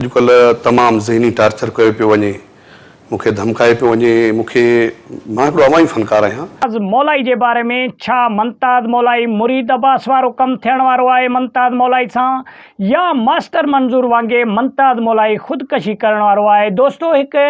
اڄڪلهه تمام ذهني ٽارچر ڪيو پيو وڃي، مون کي ڌمڪايو پيو وڃي، مون کي مان هڪڙو عوامي فنڪار آهيان. ممتاز مولائي جي باري ۾ ڇا ممتاز مولائي مريد عباس وارو ڪم ٿيڻ وارو آهي ممتاز مولائي سان يا ماسٽر منظور وانگي ممتاز مولائي خودڪشي ڪرڻ وارو آهي دوستو هڪ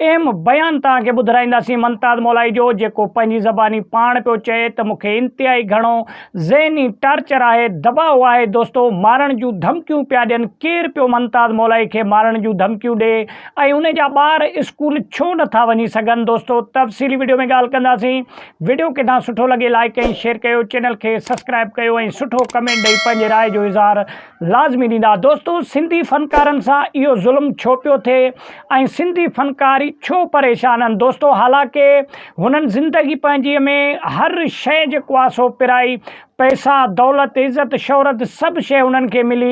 اهم بيان توهان کي ٻڌرائينداسين ممتاز مولائي جو جيڪو پنهنجي زباني پاڻ پيو چئي ته مون کي انتهائي گهڻو ذهني ٽارچر آهي دٻاء آهي دوستو مارڻ جون ڌمڪيون پيا ڏين ڪير پيو ممتاز مولائي کي مارڻ جون ڌمڪيون ڏي ۽ ان جا ٻار اسڪول ڇو نٿا وڃي سگهن دوستو تفصيلي وڊيو ۾ ڳالهه ڪنداسين وڊيو ڪٿان سٺو لڳي لائڪ ۽ شيئر ڪيو چينل کي سبسڪرائب ڪيو ۽ سٺو ڪمينٽ ڏئي پنهنجي راء جو اظهار لازمي ڏيندا. دوستو سنڌي فنڪارن سان اهو ظلم ڇو پيو ٿئي ۽ سنڌي فنڪار ئي ڇو پريشان آهن دوستو حالانڪه هنن زندگي پنهنجي ۾ هر شئي جيڪو آهي سو پرائي پئسا دولت عزت شهرت سڀ شئي هنن کي ملي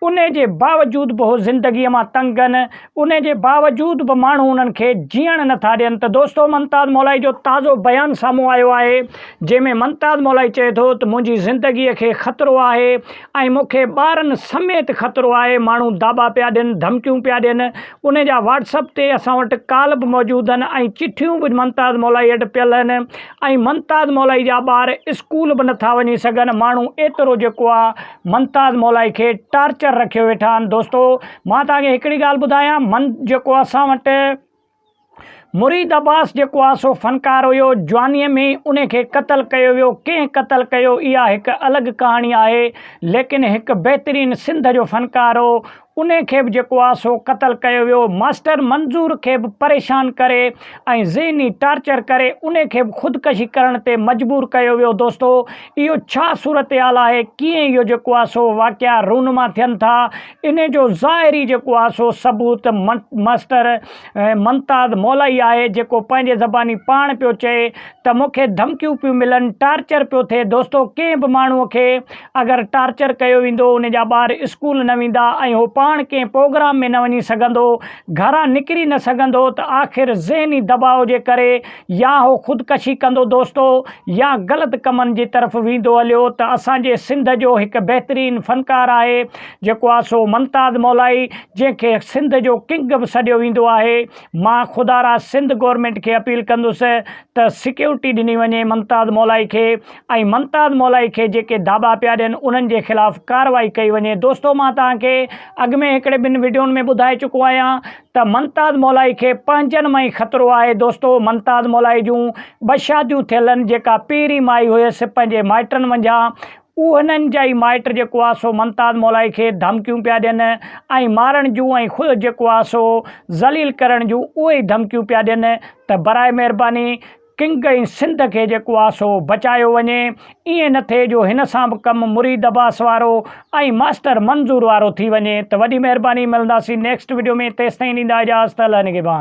انهي جي باوجود به هو زندگي مان تنگ آهن انهي جي باوجود به ماڻهو انهن کي جيئڻ نه ٿا ڏين ته دوستو ممتاز مولائي جو تازو بيان سامهون آيو آهي جنهن ۾ ممتاز مولائي چئي ٿو ته منهنجي زندگي کي خطرو آهي ۽ مون کي ٻارن سميت خطرو آهي، ماڻهو داٻا پيا ڏين، ڌمڪيون پيا ڏين، انهي جا واٽس اپ تي اسان وٽ ڪال به موجود آهن ۽ چٺيون به ممتاز مولائي وٽ پيل آهن ۽ ممتاز مولائي جا ٻار اسڪول به نٿا وڃي سگهن، ماڻهو ايترو جيڪو آهي ممتاز مولائي کي ٽارچر رکيو ويٺا آهن، دوستو مان توهان کي هڪڙي ڳالهه ٻڌايان من جيڪو اسان وٽ. مريد عباس جيڪو آ سو فنڪار هيو، جوانيء ۾ ئي انهي کي قتل ڪيو ويو، ڪنهن قتل ڪيو اها هڪ الڳ ڪهاڻي آهي، ليڪن هڪ بهترين سنڌ جو فنڪار هو، انهي کي به جيڪو آ سو قتل ڪيو ويو، ماسٽر منظور کي به پريشان ڪري ۽ ذهني ٽارچر ڪري انهي کي به خودڪشي ڪرڻ تي مجبور ڪيو ويو، دوستو اهو ڇا صورتحال آهي، ڪيئن اهو جيڪو آ سو واقعا رونما ٿين ٿا، انهي جو ظاهري جيڪو آ سو ثبوت ماسٽر ممتاز مولائي آهي جيڪو پنهنجي زباني پاڻ پيو چئي ته مون کي ڌمڪيون پيون ملن ٽارچر پيو ٿئي دوستو ڪنهن به ماڻهو کي اگر ٽارچر ڪيو ويندو ان جا ٻار اسڪول نه ويندا ۽ هو پاڻ ڪنهن پروگرام ۾ نه وڃي سگهندو گهران نڪري نه سگهندو ته آخر ذهني دٻاء جي ڪري يا هو خودڪشي ڪندو دوستو يا غلط ڪمن جي طرف ويندو هليو ته اسان جي سنڌ جو هڪ بهترين فنڪار آهي جيڪو آ سو ممتاز مولائي جنهن کي سنڌ جو ڪنگ به سڏيو ويندو آهي مان خدارا سنڌ گورنمينٽ کي اپيل ڪندس ته سيڪيورٽي ڏني وڃي ممتاز مولائي کي ۽ ممتاز مولائي کي جيڪي ڌاٻا پيا ڏين انهن جي خلاف ڪارروائي ڪئي وڃي دوستو مان توهان کي اڳ ۾ هڪڙي ٻن وڊيون ۾ ٻڌائي چڪو آهيان ته ممتاز مولائي کي پنهنجن مان ئي خطرو آهي دوستو ممتاز مولائي جون ٻه شاديون ٿيل آهن جيڪا پهرين مائي هيس پنهنجي مائٽن منجهان انهن جا ئي مائٽ جيڪو آهي سو ممتاز مولائي کي ڌمڪيون پيا ڏين ۽ مارڻ جون ۽ خود جيڪو آهي سو ذليل ڪرڻ جون اهي ئي ڌمڪيون پيا ڏين ته برائي مهرباني ڪنگ ۽ سنڌ کي جيڪو آ سو بچايو وڃي، ائين نه ٿئي جو هن سان به ڪم مريد عباس وارو ۽ ماسٽر منظور وارو ٿي وڃي ته وڏي مهرباني ملنداسين نيڪسٽ وڊيو ۾ تيستائين ڏيندا اجازت الله نگهبان.